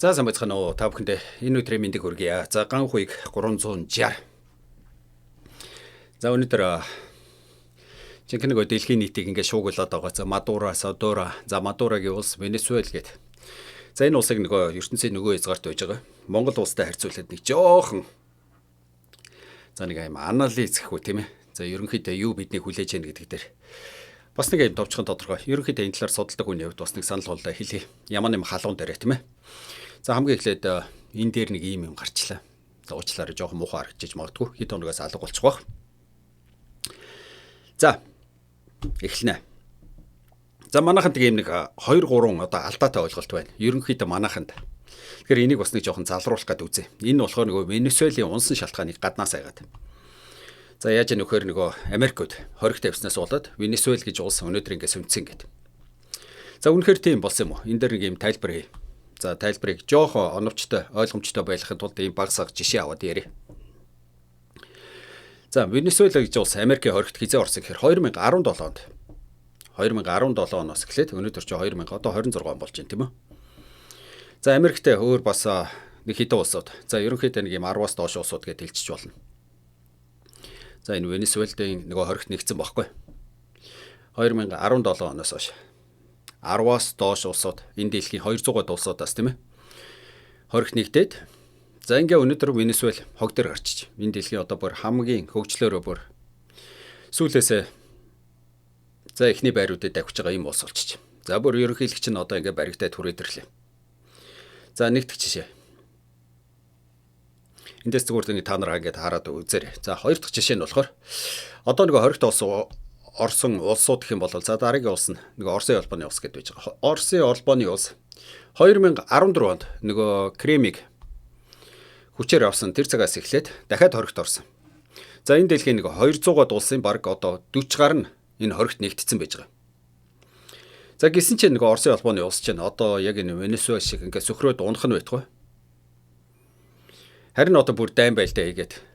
За, сайн байцгаана уу? Та бүхэндээ энэ өдрийн мэндийг хүргье. За, ган хуйг 360. За, өнөөдөр жинхэнэ нөгөө дэлхийн нийтийг ингээд шуугуулад байгаа. За, Мадура, Садура, за Мадурагийн улс Венесуэл гэдэг. За, энэ улсыг нөгөө ертөнцийн нөгөө хязгаарт байж байгаа. Монгол улстай харьцуулахад нэг жоохон за нэг юм анализ гэх үү, тийм ээ. За, ерөнхийдөө юу биднийг хүлээж яах гэдэг дээр бас нэг юм товчхон тодорхой. Ерөнхийдөө энэ талаар судалдаг хүний хувьд бас нэг санал боллоо хэлье. Ямар юм халуун дээрээ, тийм ээ. За, хамгийн эхлээд энэ дээр нэг ийм юм гарчлаа. За, уучлаарай, жоохон муухай харагдчих магадгүй. Хэд хоногоос алга болчих واخ. За, эхэлнэ. За, манайханд ийм нэг 2 3 одоо алдаатай ойлголт байна. Ерөнхийдөө манайханд. Тэгэхээр энийг бас нэг жоохон залруулах гээд үзье. Энэ болохоор нөгөө Венесуэлийн унсан шалтгааныг гаднаас айгаад. За, яаж нөхөр нөгөө Америкууд хориг тавьснаас болоод Венесуэл гэж улс өнөөдөр ингэ сүнцсэн гэд. За, үнэхээр тийм болсон юм уу? Энэ дээр нэг юм тайлбар хий. За, тайлбарыг жоохон оновчтой, ойлгомжтой байлгахын тулд ийм баг саг жишээ аваад ярив. За, Венесуэла гэж улс Америкийн хоригт хизээ орсон гэхээр 2017 онд. 2017 оноос эхлээд өнөөдөр чи 2000 одоо 26 он болж байна, тийм үү? За, Америктэй өөр бас нэг хэдэн улсууд. За, ерөнхийдөө нэг юм 10-аас доош улсууд гэж хэлчих болно. За, энэ Венесуэлдийн нөгөө хоригт нэгдсэн бохгүй. 2017 оноос хойш 10-аас доош улсууд, энэ дэлхийн 200-аад улсуудаас, тийм ээ, хоригт нэгдээд, за ингээ өнөөдөр Венесуэл хог дээр гарчиж энэ дэлхийн одоо бүр хамгийн хөгжлөөрөө бүр сүүлээсээ за эхний байруудад давхиж байгаа юм улс болчих. За, бүр ерөнхийлөгч нь одоо ингээ баригдаад хүрээд ирлээ. За, нэг дэх жишээ. Эндээс зүгээр нэг та нар ингээд хараад үзээрэй. За, хоёр дахь жишээ нь болохоор одоо нөгөө хоригт улс орсон улсууд гэх юм бол за дараагийн улс нь нөгөө Оросын холбооны улс гэдээ байж байгаа. Оросын холбооны улс 2014 онд нөгөө Кремийг хүчээр авсан тэр цагаас эхлээд дахиад хоригт орсон. За, энэ дэлхийн нэг 200-аад улсын бараг одоо 40 гар нь энэ хоригт нэгтцсэн байж байгаа. За, гисэн чинь нөгөө Оросын холбооны улс чинь одоо яг энэ Венесуэл шиг ингээд сөхрөөд унах нь байтугай. Харин одоо бүр дайн байлдаа хийгээд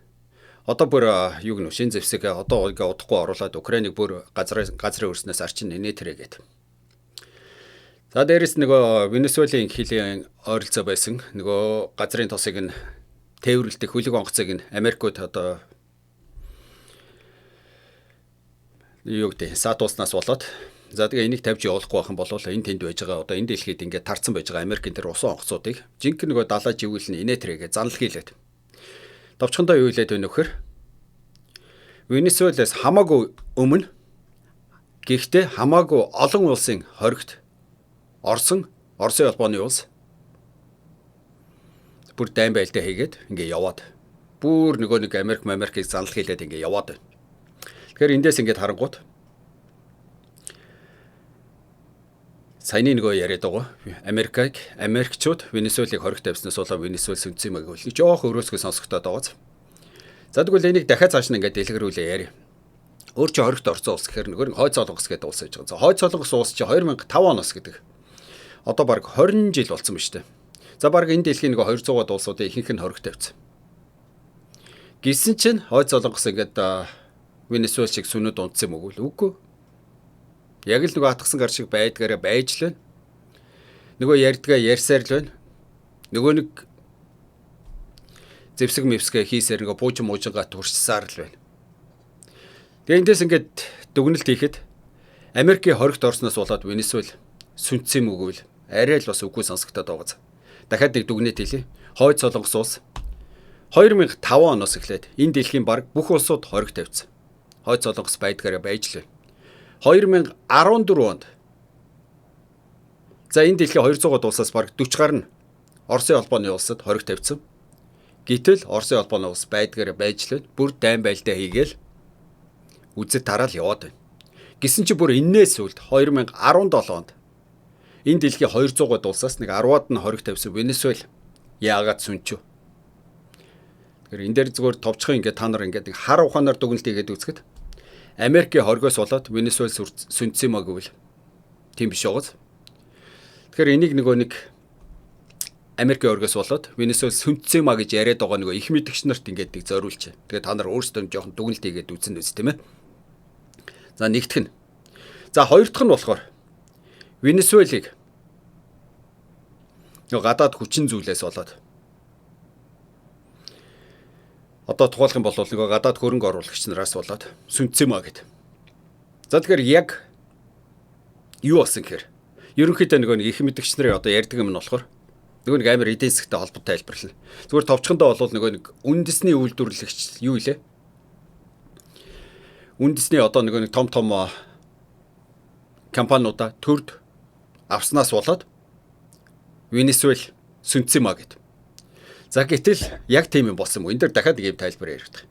одоо бүр юу гэнэ шин зэвсэг одоо ингээ удахгүй оруулаад Украиныг бүр газрын өрснөөс арчин нэ тэрэгээд. За, дээрэс нөгөө Венесуэлийн хилийн ойролцоо байсан нөгөө газрын тосыг нь тээвэрлдэг хөлөг онгоцыг нь Америкууд одоо юу гэдэг саатуулснаас болоод, за тэгээ энийг тавьж явуулахгүй байх юм бол энэ тэнд байж байгаа одоо энэ дэлхийд ингээд тарцсан байж байгаа Америкийн тэр усан онгоцуудыг жинхэнэ нөгөө далаа живүүл нь инээ тэрэгээ занал хийлээд. Товчхондоо юу хэлээд байна вөхөр? Венесуэлээс хамаагүй өмнө, гэхдээ хамаагүй олон улсын хоригт орсон Оросын холбооны улс бүр дайн байлдаа хийгээд ингээ яваад бүр нөгөө нэг Америк Америкийг занал хийлээд ингээ яваад байна. Тэгэхээр эндээс ингээд харангуут саяны нөгөө яриад байгаа Америкийг Америкчууд Венесуэлийг хоригт тавьснаас болоо Венесуэл сүнцсэн юм гэвэл жоох өрөөсгөө сонсогдоод байгааз. За, тэгвэл энийг дахиад цааш нь ингээд дэлгэрүүлээ яриа. Өөр чи хоригт орсон улс гэхээр нөгөө Хойд Солонгос гэдэг улс байж байгаа. За, Хойд Солонгос улс чи 2005 оноос гэдэг. Одоо бараг 20 жил болсон ба штэ. За, бараг энэ дэлхийн нөгөө 200-аад улсуудын ихэнх нь хоригт тавьсан. Гисэн чинь Хойд Солонгос ингээд Венесуэл шиг сүнэд унтсан юм уу гэвэл үгүй. Яг л нөгөө атгсан гар шиг байдгаараа байж л байна. Нөгөө ярьдгаа ярьсаар л байна. Нөгөө нэг зэвсэг мэвсгээ хийсээр нөгөө пуужин муужингаа туршсаар л байна. Тэгээ эндээс ингээд дүгнэлт хийхэд Америкийн хоригт орсноос болоод Венесуэл сүнцсэн юм уу гэвэл арай л бас үгүй сонсогдоод байгаа. Дахиад нэг дүгнэлт хийлээ. Хойд Солонгос улс 2005 оноос эхлээд энэ дэлхийн бараг бүх улсууд хориг тавьсан. Хойд Солонгос байдгаараа байж л байна. 2014 онд за энэ дэлхийн 200-аад улсаас бараг 40 гар нь Оросын холбооны улсад хориг тавьсан. Гэтэл Оросын холбооны улс байдгаараа байж л бүр дайн байлдаа хийгээл үзэд тараал яваад байна. Гисэн чи бүр энээс сүлд 2017 онд энэ дэлхийн 200-аад улсаас нэг 10-аад нь хориг тавьсан Венесуэл яагаад сүнчв? Тэгэхээр энэ дээр зүгээр товчхон ингээд та нар ингээд хар ухаанаар дүгнэлт хийгээд үзэхэд Америкийн хоригоос болоод Венесуэл сүнцсэн юм а гэвэл тийм биш байгааз. Тэгэхээр энийг нөгөө нэг Америкийн хоригоос болоод Венесуэл сүнцсэн юм а гэж яриад байгаа нөгөө их мэдгч нарт ингээд нэг зориулчих. Тэгээ та нар өөрсдөө жоохон дүгнэлт хийгээд үзэн үз, тийм ээ. За, нэгдэх нь. За, хоёр дахь нь болохоор Венесуэлийг Нөгөө гадаад хүчин зүйлээс болоод одоо тухайлах юм бол нөгөө гадаад хөрөнгө оруулагч нараас болоод сүнцсэн юм а гэд. За тэгэхээр яг юу болсон гэхээр ерөнхийдөө нөгөө нэг их мэдгч нарын одоо ярьдаг юм нь болохоор нөгөө нэг амар эдийн засгтай холбоотой тайлбарлана. Зүгээр товчхондоо бол нөгөө нэг үндэсний үйлдвэрлэгч юу илээ? Үндэсний одоо нөгөө нэг том том компаниудаа төрд авснаас болоод Венесуэл сүнцсэн юм а гэд. За гэтэл яг тийм юм болсон юм уу? Энэ дээр дахиад нэг юм тайлбар яригдах.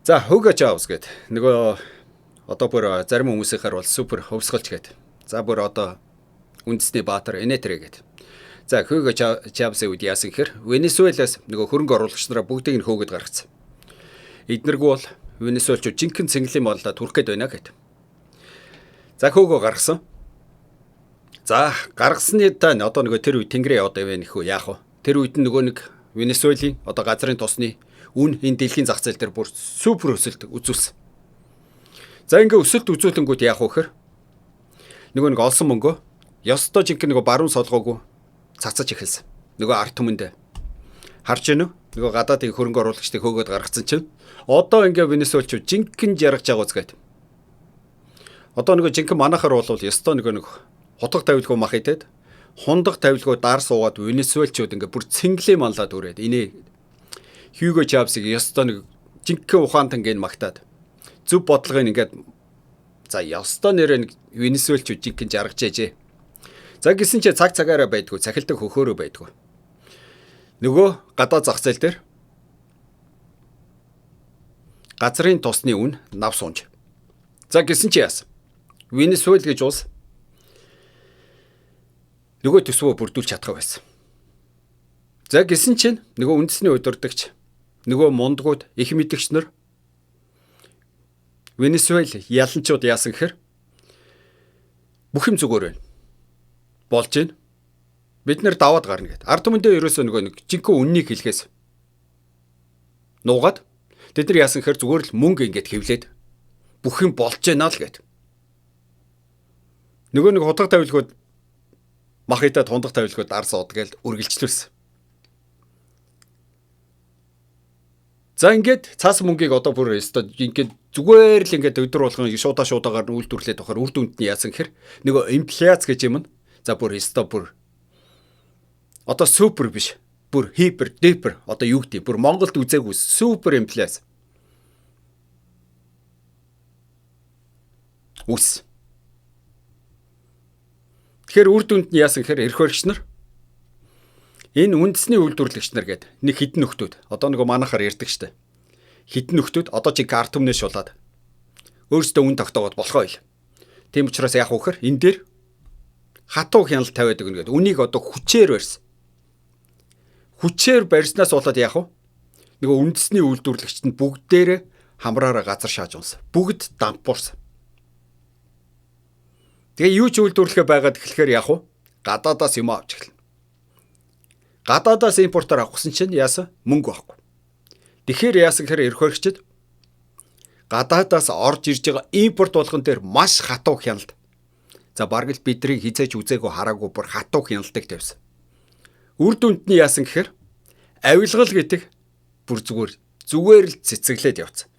За Hugo Chavez гэдэг нөгөө одоо бүр зарим хүмүүсийнхаар бол супер хөвсгөлч гэдэг. За бүр одоо үндэсний баатар энэтрэ гэдэг. За Hugo Chavez-ийн үед яасан гэхээр Венесуэлаас нөгөө хөрөнгө оруулагч нараа бүгдийг нь хөөгд гаргацсан. Эднэргүй бол Венесуэлчүүд жинхэнэ цэнгэлийн молдоо түрх гээд байна гэд. За хөөгөө гаргасан. За гаргасны та одоо нөгөө тэр үед Тэнгэрийн яваад байв нөхөө яах вэ? Тэр үед нь нөгөө нэг Венесуэлийн одоо газрын тосны үн энэ дэлхийн зах зээл дээр бүр супер өсөлт үзүүлсэн. За ингээ өсөлт үзүүлэнгүүт яах вэ гэхээр нөгөө нэг олсон мөнгөө ёстой жинхэнэ нөгөө баруун солгоогүй цацаж эхэлсэн. Нөгөө ард түмэндээ. Харж гэнэ үү? Нөгөө гадаадын хөрөнгө оруулагчдыг хөөгөөд гаргацсан чинь одоо ингээ Венесуэлчүүд жинхэнэ жаргаж байгаа үз гээд. Одоо нөгөө жинхэнэ манайхаар бол ёстой нөгөө нэг хутга тавилгүй мах идээд хундаг тавилгүй дар суугаад Венесуэлчүүд ингээ бүр цэнгэлийн манлаад үрээд инээ Хьюго Чавесыг ёстой нэг жинхэнэ ухаантан гэн магтаад зөв бодлогыг ингээд за ёстой нэрээ нэг Венесуэлчүүд жинхэнэ жаргаж ээжээ. За гисэн чи цаг цагаараа байдгүй, цахилдаг хөхөөрөө байдгүй. Нөгөө гадаа зах зээл дээр газрын тосны үн нав сунж. За гисэн чи яасан? Венесуэл гэж улс нөгөө төсвөө бүрдүүлж чадах байсан. За гисэн чинь нөгөө үндэсний удирдагч, нөгөө мундгууд, их мэдгч нар Венесуэл яланчууд яасан гэхээр бүх юм зүгээр байна. Болж байна. Бид нэр даваад гарна гэд. Ард түмэндээ ерөөсөө нөгөө нэг жинхэнэ үннийг хэлэхээс нуугаад тэд нар яасан гэхээр зүгээр л мөнгө ингээд хэвлээд бүх юм болж байна л гэд. Нөгөө нэг хутга тавилгууд мах идээд хундах тавилгууд дар сууд гээл үргэлжлүүлсэн. За ингээд цаас мөнгийг одоо бүр өстө ингээд зүгээр л ингээд өдөр болгон шуудаа шуудаагаар үйлдвэрлээд байхаар үр дүнд нь яасан гэхээр нөгөө инфляц гэж юм нь за бүр өстө бүр одоо супер биш бүр хипер дипер одоо юу гэдэг бүр Монголд үзээгүй супер инфляц үс. Тэгэхээр үр дүнд нь яасан гэхээр эрх баригч нар энэ үндэсний үйлдвэрлэгч нар гээд нэг хідэн нөхдүүд одоо нөгөө манайхаар ярьдаг штэ. Хідэн нөхдүүд одоо чи ард түмнээс шулаад өөрсдөө үн тогтоогоод болохоо ил. Тийм учраас яах вэ гэхээр энэ дээр хатуу хяналт тавиад өгнө гээд үнийг одоо хүчээр барьсан. Хүчээр барьснаас болоод яах вэ? Нөгөө үндэсний үйлдвэрлэгчд нь бүгдээрээ хамраараа газар шааж унсан. Бүгд дампуурсан. Тэгээ юу ч үйлдвэрлэхэ байгаад эхлэхээр яах вэ? Гадаадаас юм авч эхэлнэ. Гадаадаас импортоор авахсан чинь яасан? Мөнгө байхгүй. Тэгэхээр яасан гэхээр эрх баригчид гадаадаас орж ирж байгаа импорт болгон дээр маш хатуу хяналт. За бараг л бидний хизээж үзээгүй хараагүй бүр хатуу хяналтыг тавьсан. Үр дүнд нь яасан гэхээр авилгал гэдэг бүр зүгээр л цэцэглээд явцсан.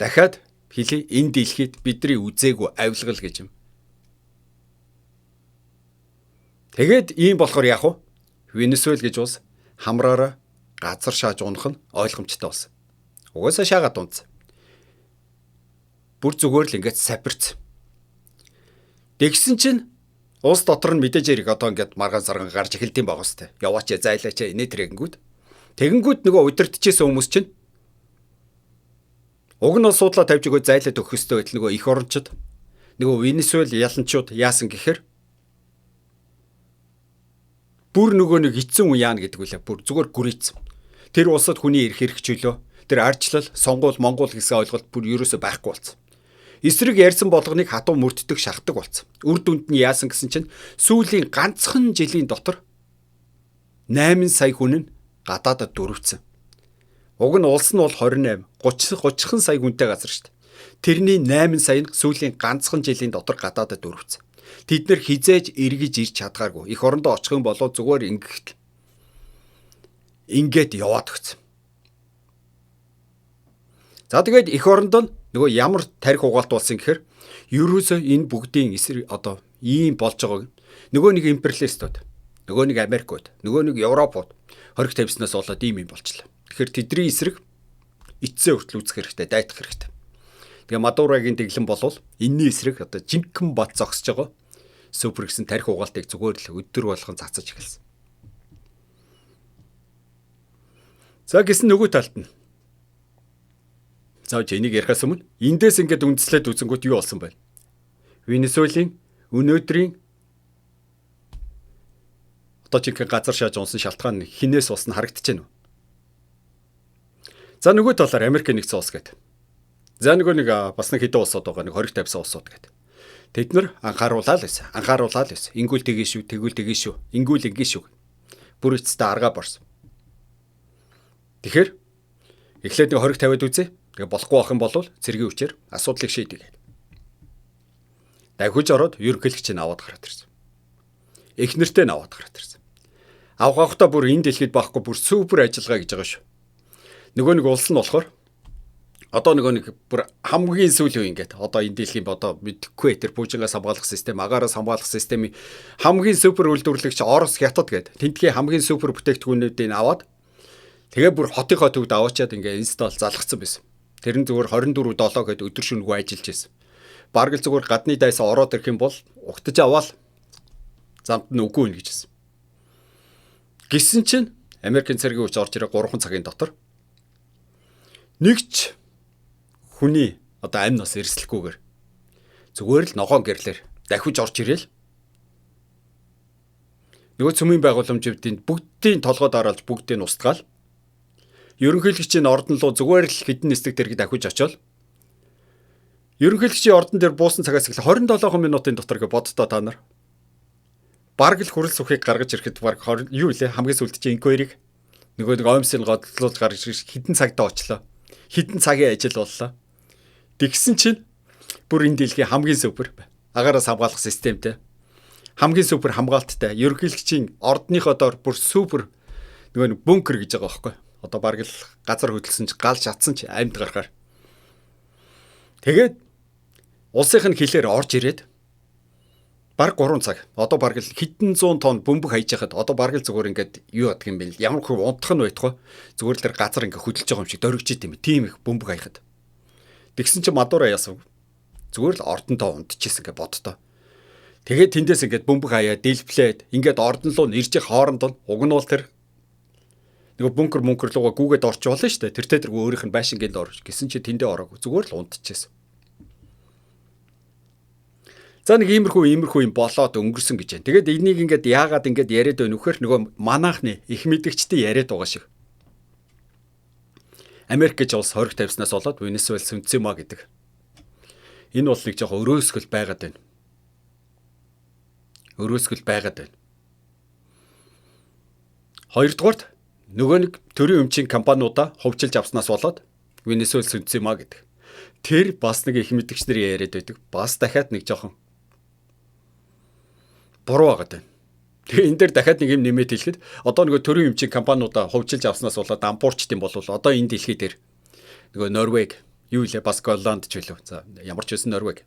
Дахиад хэлье, энэ дэлхийд бидний үзээгүй авилгал гэж юм. Тэгээд ийм болохоор яах вэ? Венесуэл гэж улс хамраараа газар шааж унах нь ойлгомжтой болсон. Угаасаа шаагаад унцсан. Бүр зүгээр л ингээд сапирц. Тэгсэн чинь улс дотор нь мэдээж хэрэг одоо ингээд маргаан сарган гарч эхэлдэм байгаа сте. Яваач зайлаач инээ тэрэнгүүд. Тэгэнгүүт нөгөө удирдчихсэн хүмүүс чинь уг нь бол суудлаа тавьж өгөө зайлаад өгөх ёстой байтал нөгөө их орончид нөгөө Венесуэл яланчууд яасан гэхээр бүр нөгөө нэг эцэн үе яана гэдэг үлээ бүр зүгээр гүрийцсэн. Тэр улсад хүний эрх эрх чөлөө, тэр ардчлал, сонгуул, монгол гэсэн ойлголт бүр ерөөсөө байхгүй болсон. Эсрэг ярьсан болгоныг хатуу мөрддөг шахдаг болсон. Үр дүнд нь яасан гэсэн чинь сүүлийн ганцхан жилийн дотор 8 сая хүн нь гадаадад дөрвцсөн. Уг нь улс нь бол 28, 30 сая хүнтэй газар шүү дээ. Тэрний 8 сая нь сүүлийн ганцхан жилийн дотор гадаадад дөрвцсөн. Тэд нэр хизээж эргэж ирч чадгааргүй. Эх орондоо очих юм бол зүгээр ингэхт ингээд яваад өгсөн. За тэгээд эх оронд нь нөгөө ямар тарих угаалт болсон гэхээр ерөөсөө энэ бүгдийн эсрэг одоо ийм болж байгааг нөгөө нэг империалистууд, нөгөө нэг Америкууд, нөгөө нэг Европууд хориг тавьснаас болоод ийм юм болчлаа. Тэгэхээр тэдний эсрэг эцсээ хүртэл үзэх хэрэгтэй, дайтах хэрэгтэй. Тэгээ Мадурагийн дэглэм болвол энэний эсрэг одоо жинхэнэ бат зогсож байгаа супер гэсэн тарих угаалтыг зүгээр л өдөр болгон цацаж эхэлсэн. За гэсэн нөгөө талд нь за энийг ярихаас өмнө эндээс ингээд үндэслээд үзэнгүүт юу болсон бэ? Венесуэлийн өнөөдрийн одоо жинхэнэ газар шааж унсан шалтгаан хинээс болсон харагдаж байна уу? За нөгөө талаар Америк нэгдсэн улс гэдэг. За нөгөө нэг бас нэг хэдэн улсууд байгаа нэг 20 50 улсууд гэдэг. Тэд нар анхааруулаа л байсан. Анхааруулаа л байсан. Ингүүл тгий шүү, тэгвэл тгий шүү. Ингүүл ингэ шүү. Бүр эцэстээ аргаа борсон. Тэгэхээр эхлээд нэг 20 тавиад үзье. Тэгээ болохгүй байх юм бол цэргийн хүчээр асуудлыг шийдье гэдэг. Дахиж ороод ерөнхийлөгчийг аваад гараад ирсэн. Их нэртэй нь аваад гараад ирсэн. Авах авахтаа бүр энэ дэлхийд байхгүй бүр супер ажиллагаа гэж байгаа шүү. Нөгөө нэг улс нь болохоор одоо нөгөө нэг бүр хамгийн сүүлийн үе ингээд одоо энэ дэлхийн одоо мэдэхгүй тэр пүүжингаас хамгаалах систем, агаараас хамгаалах системийн хамгийн супер үйлдвэрлэгч Орос, Хятад гээд тентгийн хамгийн супер бүтээгдэхүүнүүдийг аваад тэгээ бүр хотынхоо төвд аваачаад ингээ инсталл залгацсан байсан. Тэр нь зүгээр 24 7 гээд өдөр шөнөгүй ажиллаж байсан. Бараг л зүгээр гадны дайсаа ороод ирэх юм бол угтаж аваал замд нь үгүй нэ гэж хэлсэн. Гисэн чинь Америкийн цэргийн хүч орж ирээ 3 цагийн дотор нэгч хүний одоо амь нас эрсэлгүйгээр зүгээр л ногоон гэрлэр дахиж орж ирээл нөгөө цөмийн байгууламжуудын бүгдийн толгой дараалж бүгдийг устгаал ерөнхийлөгчийн ордон руу зүгээр л хэдэн нисдэг дэргэд дахиж очиод ерөнхийлөгчийн ордон дээр буусан цагаас эхлээ 27 минутын дотор гэ боддоо та нар бараг л хүрэл сухыг гаргаж ирэхэд бараг юу илээ хамгийн сүүлд чи инквайрыг нөгөө нэг оймсын годлуулж гаргаж ирэх хэдэн цагтаа очлоо. Хэдэн цагийн ажил боллоо. Тэгсэн чинь бүр энэ дэлхийн хамгийн супер агаараас хамгаалах системтэй хамгийн супер хамгаалттай ерөнхийлөгчийн ордныхоо доор бүр супер нөгөө нэг бункер гэж байгаа байхгүй. Одоо бараг л газар хөдөлсөн ч гал шатсан ч амьд гарахаар. Тэгээд улсынх нь хилээр орж ирээд бараг 3 цаг. Одоо бараг л хэдэн зуун тонн бөмбөг хайж яхад одоо бараг л зүгээр ингээд юу ядг юм бэ? Ямар хөө унтах нь байтугай. Зүгээр л тэр газар ингээд хөдөлж байгаа юм шиг дөргиж идэм. Тийм их бөмбөг хаяхад. Тэгсэн чинь Мадура яасан. Зүгээр л ордонтоо унтчихсэн гэж боддоо. Тэгээд тэндээс ингээд бөмбөг хаяа дэлбэлээд ингээд ордон руу нэрж хооронд нь уг нь бол тэр нөгөө бункер руугаа гүүгээд орч болно шүү дээ. Тэр тэргүй өөрийнх нь байшингийн орж гисэн чи тэндээ ороогүй. Зүгээр л унтчихсэн. За нэг иймэрхүү юм болоод өнгөрсөн гэж байна. Тэгээд энийг ингээд яагаад ингээд яриад байна вэхэр нөгөө манайхны их мэдгчдийн яриад байгаа шиг. Америк гэж улс хориг тавьснаас болоод Венесуэл сүнцсэн юм а гэдэг. Энэ бол нэг жоохон өрөөсгөл байгаад байна. Өрөөсгөл байгаад байна. Хоёрдугаарт нөгөө нэг төрийн өмчийн компаниудаа хувьчилж авснаас болоод Венесуэл сүнцсэн юм а гэдэг. Тэр бас нэг их мэдгч нар яриад байдаг. Бас дахиад нэг жоохон буруу байгаад байна. Тэгээ энэ дээр дахиад нэг юм нэмээд хэлэхэд одоо нөгөө төрийн өмчийн компаниудаа хувьчилж авснаас болоод дампуурчт юм бол одоо энэ дэлхий дээр нөгөө Норвег юу илээ бас Голланд ч үлээ. За ямар ч байсан Норвег.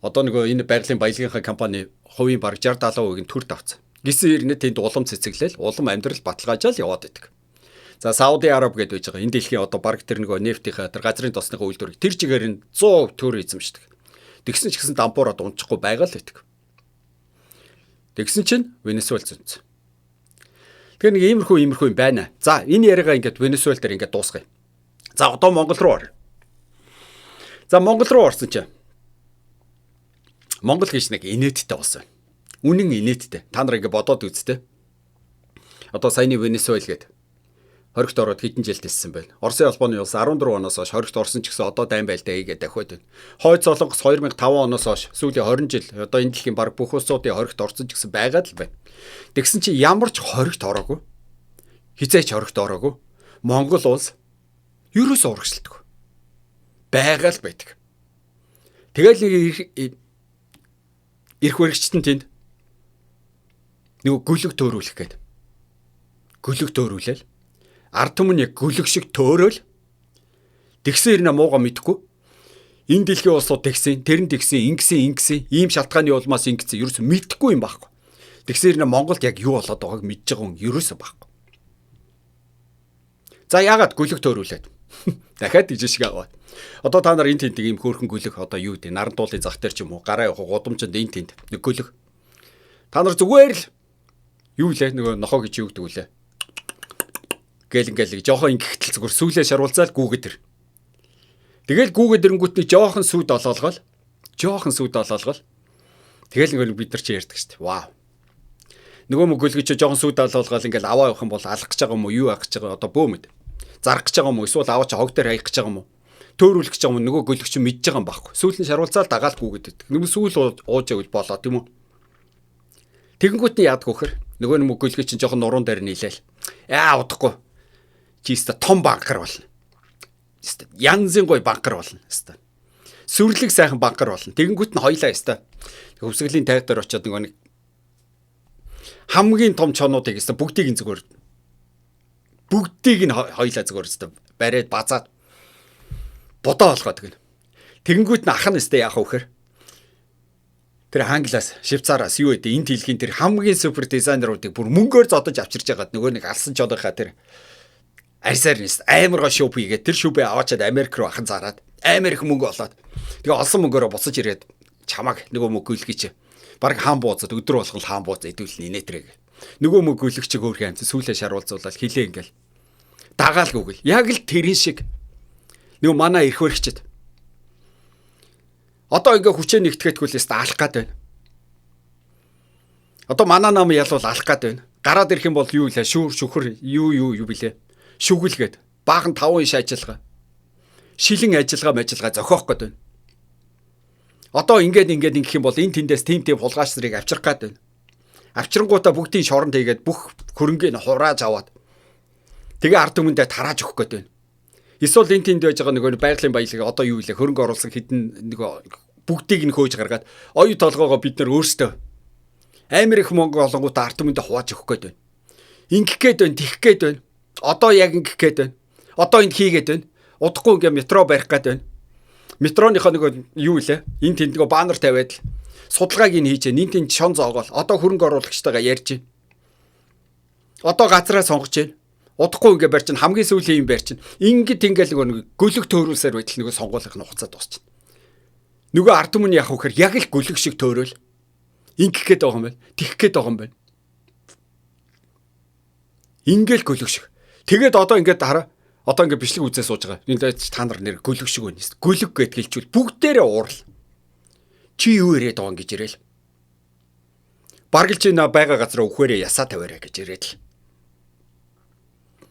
Одоо нөгөө энэ байгалийн баялагынхаа компани хувийн бараг 60 70% нь төрд авцсан. Гисэн хэрнээ тэнд улам цэцэглэл, улам амьдрал баталгаажаал яваад байдаг. За Сауди Араб гэдээ байж байгаа. Энэ дэлхийн одоо бараг тэр нөгөө нефтийнхаа тэр газрын тосныхоо үйлдвэрийг тэр чигээр нь 100% төр эзэмшдэг. Тэгсэн ч гэсэн дампуураад унчихгүй байгаа л байдаг. Тэгсэн чинь Венесуэл зүнц. Тэгэхээр нэг иймэрхүү юм байна. За энэ яриагаа ингээд Венесуэл дээр ингээд дуусгая. За одоо Монгол руу ор. За Монгол руу орсон чинь Монгол гэж нэг инээдтэй болсон. Үнэн инээдтэй. Та нар ингээд бодоод үзтээ. Одоо саяны Венесуэл гээд хоригт ороод хэдэн жил тэлсэн байна. Оросын холбооны улс 14 оноос хойш хоригт орсон ч гэсэн одоо дайн байлдаа хийгээд дахиад байна. Хойд Солонгос 2005 оноос хойш сүүлийн 20 жил одоо энэ дэлхийн баг бүх улсуудын хоригт орсон ч гэсэн байгаад л байна. Тэгсэн чи ямар ч хоригт ороогүй. Хизээч хоригт ороогүй. Монгол улс ерөөсөө урагшилдаг. Байгаа л байдаг. Тэгэл нэг Ирэх баригчд нь тэнд нөгөө гөлөг төөрүүлэх гээд. Гөлөг төөрүүлээл. Ард түмэн яг гөлөг шиг төөрөөл. Тэгсэн ирнэ мууга мэдхгүй. Энэ дэлхийн улсууд тэгсэн, тэр нь тэгсэн, ингэсэн, ингэсэн, ийм шалтгааны улмаас ингэсэн ерөөсө мэдхгүй юм байхгүй. Тэгсэн ирнэ Монголд яг юу болоод байгааг мэдж байгаа хүн ерөөсө байхгүй. За яагаад гөлөг төөрүүлээд? Дахиад тийж шиг аваад. Одоо та нар энэ тэнд ийм хөөрхөн гөлөг одоо юу гэдэг наран туулын зах дээр ч юм уу гараа явах гудамжинд энэ тэнд нэг гөлөг. Та нар зүгээр л юу лээ нөгөө нохоо гэж юу гэдэг үлээ. Гэл ингээл жоохон ингэхтэл зүгээр сүүлээ шаруулцаал гүүгээд тэр. Тэгэл гүүгээд ирэнгүүт нэг жоохон сүйд олоолгоол. Жоохон сүйд олоолгоол. Тэгэл нөгөө бид нар чи ярьдаг шүү дээ. Вау. Нөгөө мөгөлгөч жоохон сүйд олоолгоол ингээл аваа явах юм бол алах гэж байгаа юм уу юу яах гэж байгаа одоо бөө мэд. Зарах гэж байгаа юм уу эсвэл аваа чи хог дээр хаях гэж байгаа юм уу? Төөрүүлэх гэж байгаа юм уу нөгөө гөлөгч мэдж байгаа юм байхгүй. Сүүл нь шаруулцаал дагаал гүүгээд байдаг. Нөгөө сүүл ууж явал болоо тийм үү? Тэгэнгүүт нь яадаг вөхөр нөгөө нэг мөгөлгөч чинь жоохон нуруунд дээр нийлээл. Аа удахгүй. Чи өстө том банкар болно. Өстө янзын гой банкар болно. Өстө. Сүрлэг сайхан банкар болно. Тэгэнгүүт нь хоёлаа өстө. Хөвсгөлийн тайг дээр очиод нөгөө нэг хамгийн том чонуудыг өстө бүгдийг нь зүгээр бүгдийг нь хоёлаа зүгээр өстө бариад базаад бодоо олгоод гэнэ. Тэгэнгүүт нь ах нь өстө яах вэ гэхээр тэр Англиас, Швейцараас юу гэдэг энэ дэлхийн тэр хамгийн супер дизайнеруудыг бүр мөнгөөр зодож авчирч байгаад нөгөө нэг алсан чоныхаа тэр арьсаар нь амар гоо шүүп хийгээд тэр шүүпээ аваачаад Америк руу ахан зараад амар их мөнгө олоод тэгээ олсон мөнгөөрөө буцаж ирээд чамаг нөгөө мөнгөлгийч баг хаан бууцад өдөр болгон хаан бууц идвэл нинэтрэг нөгөө мөнгөлөгч хөөрхөн амт сүүлээ шаруулзуулаад хилээ ингээл дагаал гүгэл яг л тэрэн шиг нөгөө манай эрх баригчид одоо ингээ хүчээ нэгтгэхгүйл өст алах гад байна. Одоо манай нам ялвал алах гад байна. Гараад ирэх юм бол юу лээ шүүр шүхэр юу юу юу билээ. Шүгэлгээд баахан 5 иш ажиллагаа. Шилэн ажиллагаа ажиллагаа зохиох гээд байна. Одоо ингээд ингээд ингэх юм бол энэ тэндээс тим тим хулгайч нарыг авчрах гээд байна. Авчрангуудаа бүгдийн шоронд хийгээд бүх хөрөнгийг нь хурааж аваад тэгээ ард түмэндээ тарааж өгөх гээд байна. Эсвэл энэ тэнд байж байгаа нөгөө байгалийн баялаг одоо юу вэ? Хөрөнгө оруулсан хэдэн нөгөө бүгдийг нь хөөж гаргаад оюу толгоогоо бид нар өөрсдөө амар их мөнгө олонгуудаа ард түмэндээ хувааж өгөх гээд байна. Ингэх гээд байна, тэгэх гээд байна. Одоо яг ингэх гээд байна. Одоо энд хийгээд байна. Удахгүй ингээ метро барих гээд байна. Метроныхоо нөгөө юу вэ? Энэ тэнд нөгөө баннер тавиад л судалгааг нь хийж энэ тэнд шон зоогоол одоо хөрөнгө оруулагчтайгаа ярьж байна. Одоо газраа сонгож байна. Удахгүй ингээ барьж хамгийн сүүлийн юм барьж. Ингээд ингээл нөгөө нэг гөлөг төөрүүлсээр байтал нөгөө сонгуулах нь хугацаа дуусчихна. Нөгөө ард түмэн яах вэ гэхээр яг л гөлөг шиг төөрөөл. Ингэх гээд байгаа юм байна. Тэгэх гээд байгаа юм байна. Ингээл гөлөг шиг. Тэгээд одоо ингээд хараа. Одоо ингээд бичлэг үзээ сууж байгаа. Энд та нар нэр гөлөг шиг байна. Гөлөг гэд хэлчихвэл бүгдээрээ уурал. Чи юу яриад байгаа юм гэж ирээл. Бараг л чи на байгаа газараа өхөөрэй ясаа тавиарай гэж ирээд л.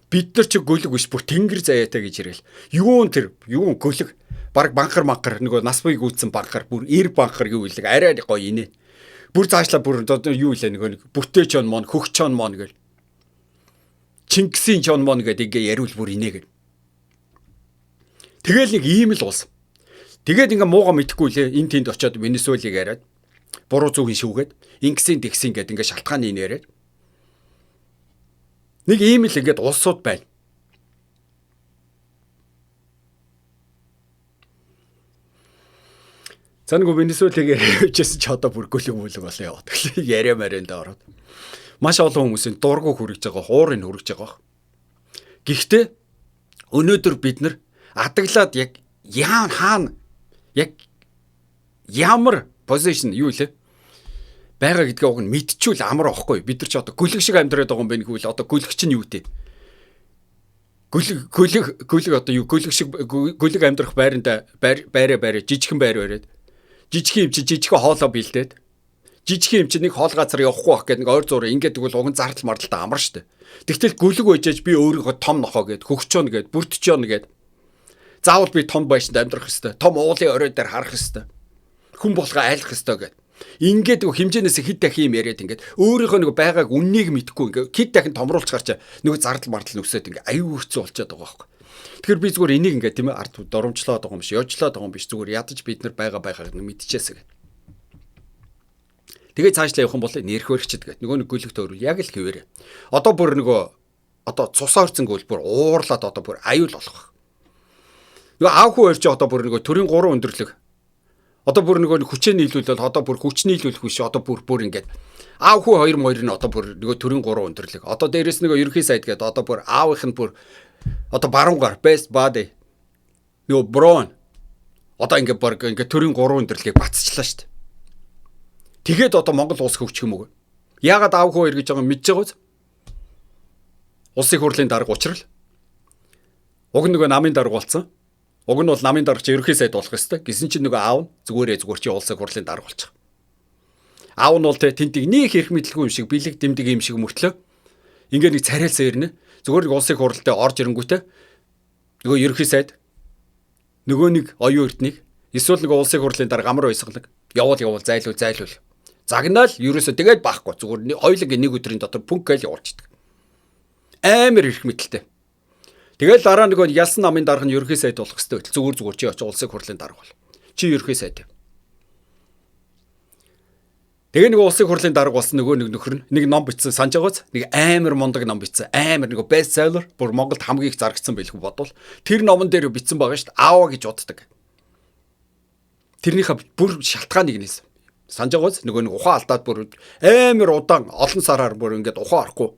Бид нар чи гөлөг биш бүр тэнгэр заяатай гэж ирээл. Юун тэр юун гөлөг бараг банхар манхар нөгөө нас буй гүйтсэн банхар бүр эр банхар юу илэг арай гоё инээ. Бүр заашлаа бүр юу илээ нөгөө нэг бүтээч он мон хөгч он мон гэл. Чингисийн чон мон гэдэг ингээ яриул бүр инээ гэл. Тэгэл нэг ийм л улс. Тэгээд ингээ мууга мэдхгүй лээ энэ тэнд очиод Венесуэлийг яриад буруу зүг шүүгээд ингэсэн тэгсэн гэд ингээ шалтгааны ин яриад. Нэг ийм л ингээд улсууд байна. За нөгөө Венесуэлийг явжсэн ч одоо бүр гөлөг мүлэг болоо яваад. Яриа марианд ороод. Маш олон хүмүүсийн дургу хүрэж байгаа, хуурыг хүрэж байгаа. Гэхдээ өнөөдөр бид нар адаглаад яг яа хаана яг ямар позишн юу лээ байгаа гэдгээ уг нь мэдчихвэл амар аахгүй. Бид нар ч одоо гөлөг шиг амьдраад байгаа юм байна гэвэл одоо гөлөг чинь юу вэ? Гөлөг гөлөг гөлөг одоо юу гөлөг шиг гөлөг амьдрах байранда байраа байраа жижигхэн байр бариад жижигхэн юм чи жижигхэн хоолоо бэлдээд жижигхэн юм чи нэг хоол газар явахгүй байх гэдэг нэг ойр зур ингээд тэгвэл уг нь зардал мардалтай амар штэ. Тэгтэл гөлөг байжээж би өөрийгөө том нохоо гэд хөгчөөн гэд бүртчөөн гэд заавал би том байшинд амьдрах хэвээр том уулын орой дээр харах хэвээр хүн болгоо айлах хэвээр гэд ингээд хэмжээнээс хэд дахин юм яриад ингээд өөрийнхөө нэг байгааг үннийг мэдэхгүй ингээд хэд дахин томруулж гарч нөгөө зардал мардал нөксөд ингээд аюу хэцүү болчиход байгаа байхгүй. Тэгэхээр би зүгээр энийг ингээд тийм ээ ард доромжлоод байгаа юм биш, ёжлоод байгаа юм биш зүгээр ядаж бид нар байгаа байгааг нь мэдчихээсэ гэд. Тэгээ цаашлаа явах юм бол нэрх баригчд гэдэг. Нөгөө нэг гөлөг төөрөл яг л хэвээрээ. Одоо бүр нөгөө одоо цусаа орцсон гөл бүр уурлаад одоо бүр аюул болох. Нөгөө аав хүү хоёр чи одоо бүр нөгөө төрийн 3 өндөрлөг. Одоо бүр нөгөө хүчээ нийлүүлэл одоо бүр хүч нийлүүлэх биш одоо бүр ингээд аав хүү хоёр морь нь одоо бүр нөгөө төрийн 3 өндөрлөг. Одоо дээрэс нөгөө ерөнхий сайд гэдэг одоо бүр аавынх нь бүр одоо баруун гар best buddy нөгөө брон одоо ингээд баг ингээд төрийн 3 өндөрлөгийг бацчлаа шүү дээ. Тэгээд одоо Монгол улс хөгжих юм уу? Яагаад аав хүү хоёр гэж байгаа мэдж байгаа үз? Улсын хурлын дарга учрал. Уг нөгөө намын дарга болсон. Уг нь бол намын дарга чи ерөнхий сайд болох ёстой. Гэсэн чинь нөгөө аав нь зүгээр чи улсын хурлын дарга болчих. Аав нь бол тэ тентиг нэг хэрэг мэдлгүй юм шиг бэлэг дэмдэг юм шиг мөртлөө ингээ нэг царайлсан ирнэ. Зүгээр нэг улсын хуралтай орж ирэнгүүтээ нөгөө ерөнхий сайд нөгөө нэг оюун эрднийг эсвэл нөгөө улсын хурлын дарга амар баясгалаг явуул зайлуул загнаал ерөөсөө тэгээд баахгүй зүгээр хоёулангийн нэг өдрийн дотор пүнк гээл явуулчихдаг. Амар эрх мэдэлтэй. Тэгэл дараа нөгөө ялсан намын дарга нь ерөнхий сайд болох хэвээр зүгээр чи очиж улсын хурлын дарга бол. Чи ерөнхий сайд. Тэгээ нөгөө улсын хурлын дарга болсон нөгөө нэг нөхөр нь нэг ном бичсэн санаж байгааз нэг амар мундаг ном бичсэн. Амар нөгөө best seller бүр Монголд хамгийн их зарагдсан байлгүй бодвол тэр номон дээр бичсэн байгаа шүү дээ. Аава гэж боддог. Тэрнийхээ бүр шалтгааныг нээсэн. Санаж байгааз нөгөө нэг ухаан алдаад бүр амар удаан олон сараар бүр ингээд ухаан орохгүй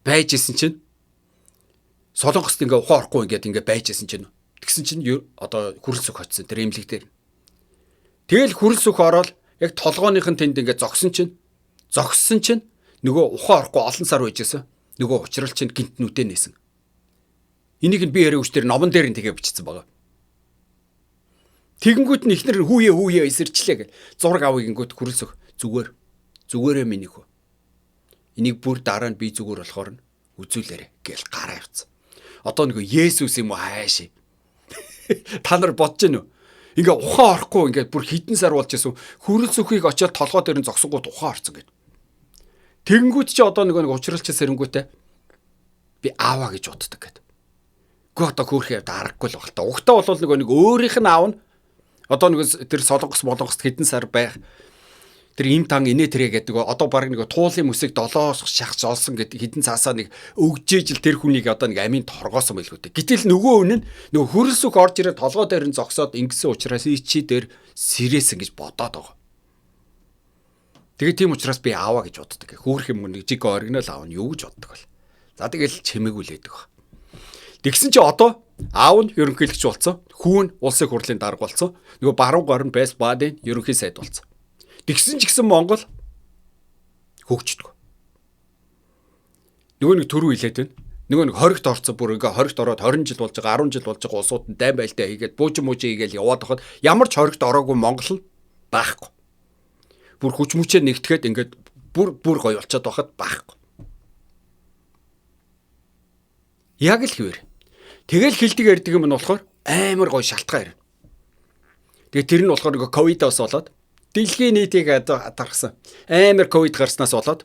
байж исэн чинь Солонгост ингээ ухаан орохгүй ингээд байж исэн чинь тэгсэн чинь одоо хүрэл сүх очсон тэр эмнэлэг дээр. Тэгэл хүрэл сүх ороод яг толгооных нь тэнд ингээ зогсон чинь нөгөө ухаан орохгүй олон сар байж исэн. Нөгөө учрал чинь гинт нүдэ нээсэн. Энийг нь би яриа үч тэр номон дээр нь тэгээ бичсэн байгаа. Тэгэнгүүт нь ихнэр хүүе эсэрчлээ гэл. Зураг авъя гингүүт хүрэл сүх зүгээрээ миний хөө. Энийг бүр дараа нь би зүгээр болохоор нь үзүүлээрэ гэл гараа явцсан. Одоо нөгөө Есүс юм уу хайш. Та нар бодож гэнэ үү? Ингээ ухаан орохгүй ингээ бүр хідэн сар болж исэн. Хүрэл сүхийг очиод толгой дээр нь зогсонгууд ухаан орсон гэд. Тэгэнгүүт чи одоо нөгөө нэг учралч сэрэнгүүтээ би ааваа гэж боддог гэд. Гүү одоо хөөрхөө явд аргагүй л баг л та. Угтаа бол нөгөө нэг өөрийнх нь аав нь одоо нөгөө тэр Солонгос Молонгост хэдэн сар байх тэр им тан инээ тэрэ гэдэг одоо баг нэг туулын мөсийг долоос шахаж олсон гэдэг хідэн цаасаа нэг өгжээж л тэр хүнийг одоо нэг амийн торгоосон байлгүй дээ. Гэтэл нөгөө хүн нь нөгөө хөрөлсөх орж ирээд толгой дээр нь зогсоод ингэсэн учраас ичи дээр сэрээсэн гэж бодоод байгаа. Тэгээ тийм учраас би ааваа гэж боддог. Хөөх юм нэг жиг оригинал аав нь юу гэж боддог бол. За тэгэл чимээгүүлээдэг баг. Тэгсэн чи одоо аав нь ерөнхийлөгч болсон. Хүү нь улсын хурлын дарга болсон. Нөгөө баруун гар нь best buddy ерөнхий сайд болсон. Тэгсэн ч гэсэн Монгол хөгждөг. Нөгөө нэг төрүү хилээд байна. Нөгөө нэг 20-т орцсон бүр ингээ 20-т ороод 20 жил болж байгаа 10 жил болж байгаа улсууд нь дайн байлдаа хийгээд буужин мужин хийгээл яваад байхад ямар ч 20-т ороогүй Монгол нь байхгүй. Бүр хүч мүчээ нэгтгэхэд ингээд бүр гоё болчиход байхад байхгүй. Яг л хэвээр. Тэгэл хилдэг ярьдаг юм нь болохоор амар гоё шалтгаан ирнэ. Тэгээ тэр нь болохоор нөгөө ковидоос болоод дэлхийн нийтийг даргасан. Амар ковид гарснаас болоод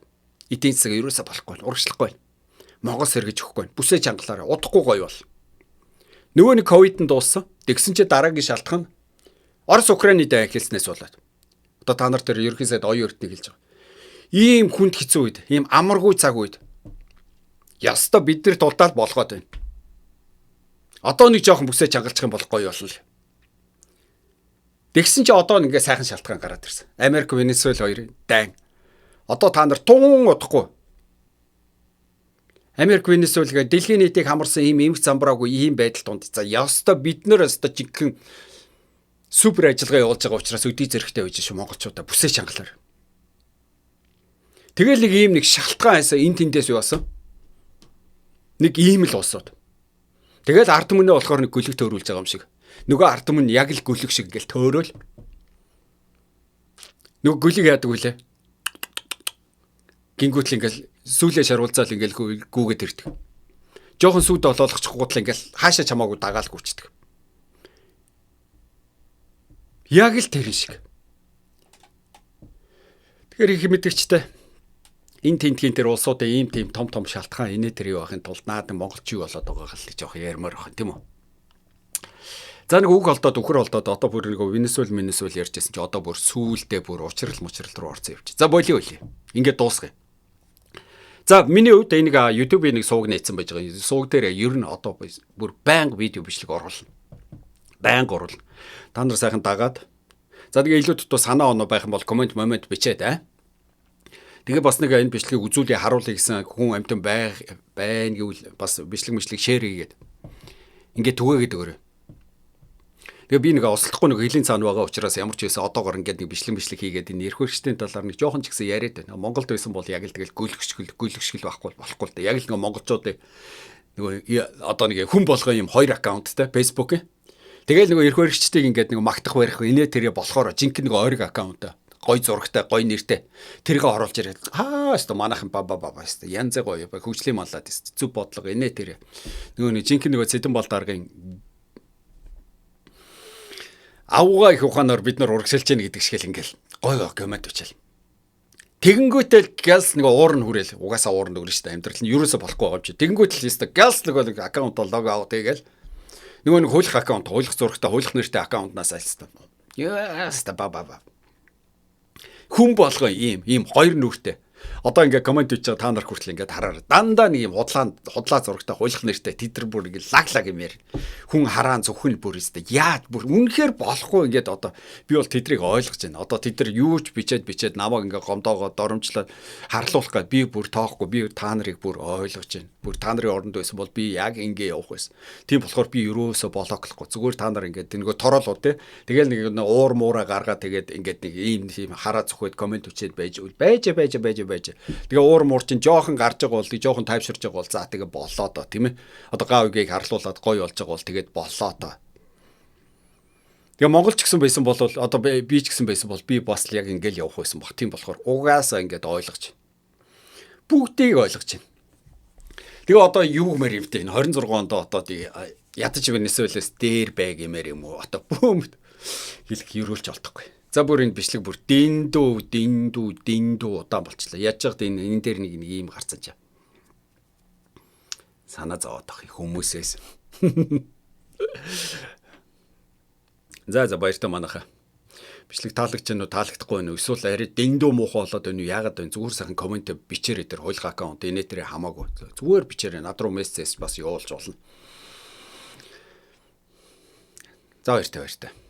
эдийн засаг ерөөсөө болохгүй, урагшлахгүй. Монгол сэргэж өгөхгүй. Бүсээ чангалаараа удахгүй гоё бол. Нөгөө нэг ковид нь дууссан. Тэгсэн чи дараагийн шалтгаан Орос Украины дайн эхэлснээс болоод. Одоо та нар тэр ерөнхий сайд оюун эрднийг хэлж байгаа. Ийм хүнд хэцүү үед, ийм амаргүй цаг үед ястаа бид нар тулдаал болгоод байна. Одоо нэг жоохон бүсээ чангалчих юм бол гоё болно л. Тэгсэн чи одоо ингээ сайхан шалтгаан гараад ирсэн. Америк, Венесуэл хоёрын дайн. Одоо та нар тун удахгүй. Америк, Венесуэл гээ дэлхийн нийтийг хамарсан ийм эмх замбраагүй ийм байдал дунд. За ёстой бид нар ёстой жинхэнэ супер ажиллагаа явуулж байгаа учраас өдий зэрэгтэй байж шүү монголчуудаа бүсээ чангалаар. Тэгэл нэг ийм нэг шалтгаан хайсан энэ тэндээс юу болсон? Нэг ийм л улсууд. Тэгэл ард түмнээ болохоор нэг гөлөг төөрүүлж байгаа юм шиг. Нөгөө ард түмэн яг л гөлөг шиг ингээл төөрөөл. Нөгөө гөлөг яадаг вүлээ? Гингүүтэл ингээл сүүлээ шаруулзаал ингээл гүүгээд ирдэг. Жохон сүйд олоолгочих гутлаа ингээл хаашаа чамаагүй дагаал гүчдэг. Яг л тэр шиг. Тэгэхээр их мэдгчтэй энэ тентгийн тэр улсуудын ийм тийм том том шалтгаан инээ тэр юу байхын тулд наад монголч юу болоод байгааг л жоох ярмаар байна тийм үү? За нэг үг олдоод үхэр олдоод одоо бүр нэг Венесуэл Венесуэл ярьжсэн чи одоо бүр сүүлдээ бүр учрал мучрал руу орсон явчих. За болио болио. Ингээд дуусгая. За миний хувьд энэ нэг YouTube-ийн нэг сувг нээсэн байж байгаа. Сувг дээр ер нь одоо бүр байнга видео бичлэг оруулна. Байнга оруулна. Та нар сайхан дагаад. За тэгээ илүү дутуу санаа оноо байх юм бол comment момент бичээд аа. Тэгээ бас нэг энэ бичлэгийг үзүүлээ харуулъя гэсэн хүн амьтан байх байна гэвэл бас бичлэг мичлэг share хийгээд ингээд түгээгээд өгөөрэй. Тэгээ би нэг осолдохгүй нэг хөлийн цаана байгаа учраас ямар ч байсан одоогор ингээд нэг бичлэг бичлэг хийгээд энэ эрх баригчдын талаар нэг жоохон ч гэсэн яриад байна. Монголд байсан бол яг л тэгэл гөлгөшгөл гөлгөшгөл байхгүй болохгүй л дээ. Яг л нэг монголчуудын нөгөө одоо нэг хүн болгон юм хоёр аккаунттай Facebook-ийн. Тэгэл нөгөө эрх баригчдыг ингээд нэг магтах барих инээ тэрэ болохоор жинхэнэ нэг ойрог аккаунт гой зурагтай, гой нэртэй тэргээ оруулж ирээд аа өстө манайхан ба ба ба ба өстө янз гоё хөгжлийн маллаад өстө зүв бодлого инээ тэрэ нөгөө нэг жинхэнэ нөгөө Цэдэн бол даргын авгаа их ухаанаар бид нар урагшилж яах гэдэг шиг л ингээл гой гой коммент бичээл. Тэгэнгүүтэл гэлс нэг уур нь хүрээл угаасаа уур нь хүрнэ шүү дээ, амьдрал нь ерөөсө болохгүй байгаа юм чи. Тэгэнгүүтэл өстө гэлс нөгөө нэг аккаунт log out тэгэл нөгөө нэг хуулих аккаунт, хуулих зурагтай, хуулих нэртэй аккаунтнаас альстаа. Яаста ба ба ба. Хүн болгон ийм ийм хоёр нүртэй. Одоо ингээ comment хийж байгаа та нар хүртэл ингээд хараарай. Дандаа нэг юм худлаа худлаа зурагтай хуулих нэртэй тэд нар бүр ингээ лаг лаг юм яар. Хүн хараан зөвхөн бүр өстэй. Яа бүр үнэхээр болохгүй ингээд одоо би бол тэдрийг ойлгож байна. Одоо тэд нар юу ч бичээд бичээд намайг ингээ гомдоогоо доромжлоод харлуулах гээд би бүр тоохгүй, би та нарыг бүр ойлгож байна. Бүр та нарын оронд байсан бол би яг ингээ явах байсан. Тийм болохоор би ерөөсө блоклохгүй. Зүгээр та нар ингээд нөгөө тороолоо те. Тэгэл нэг уур муураа гаргаа тэгээд ингээд нэг ийм тийм хараа зүхээд comment бичээд байж байж байж байж байж. Тэгээ уур муур чинь жоохон гарч байгаа бол, жоохон тайвширж байгаа бол за тэгээ болоо доо, тийм ээ. Одоо гав үгийг харлуулад гоё болж байгаа бол тэгээд болоо доо. Тэгээ Монгол ч гэсэн байсан бол одоо би ч гэсэн байсан бол би бас л яг ингээл явах байсан баг. Тийм болохоор угаасаа ингээд ойлгож. Бүгдийг ойлгож байна. Тэгээ одоо юу гэмээр юм бэ? Энэ 26 онд одоо ядаж Венесуэлээс дээр бай гэмээр юм уу? Одоо бүүм хэлэх ерөөлч олдохгүй. За бүр энэ бичлэг бүр дэндүү дэндүү дэндүү удаан болчлаа. Яаж яхад энэ энэ дээр нэг нэг ийм гарцсан чаа. Санаа зовоод ах хүмүүсээс. За за баяртай манайхаа. Бичлэг таалагч нь уу, таалагдахгүй байна уу? Эсвэл арай дэндүү муухай болоод байна уу? Яагаад байна? Зүгээр сайхан comment бичээрэй тэр хуулих аккаунт инээ тэрэ хамаагүй. Зүгээр бичээрэй. Над руу мессеж бас явуулж болно. За баяртай баяртай.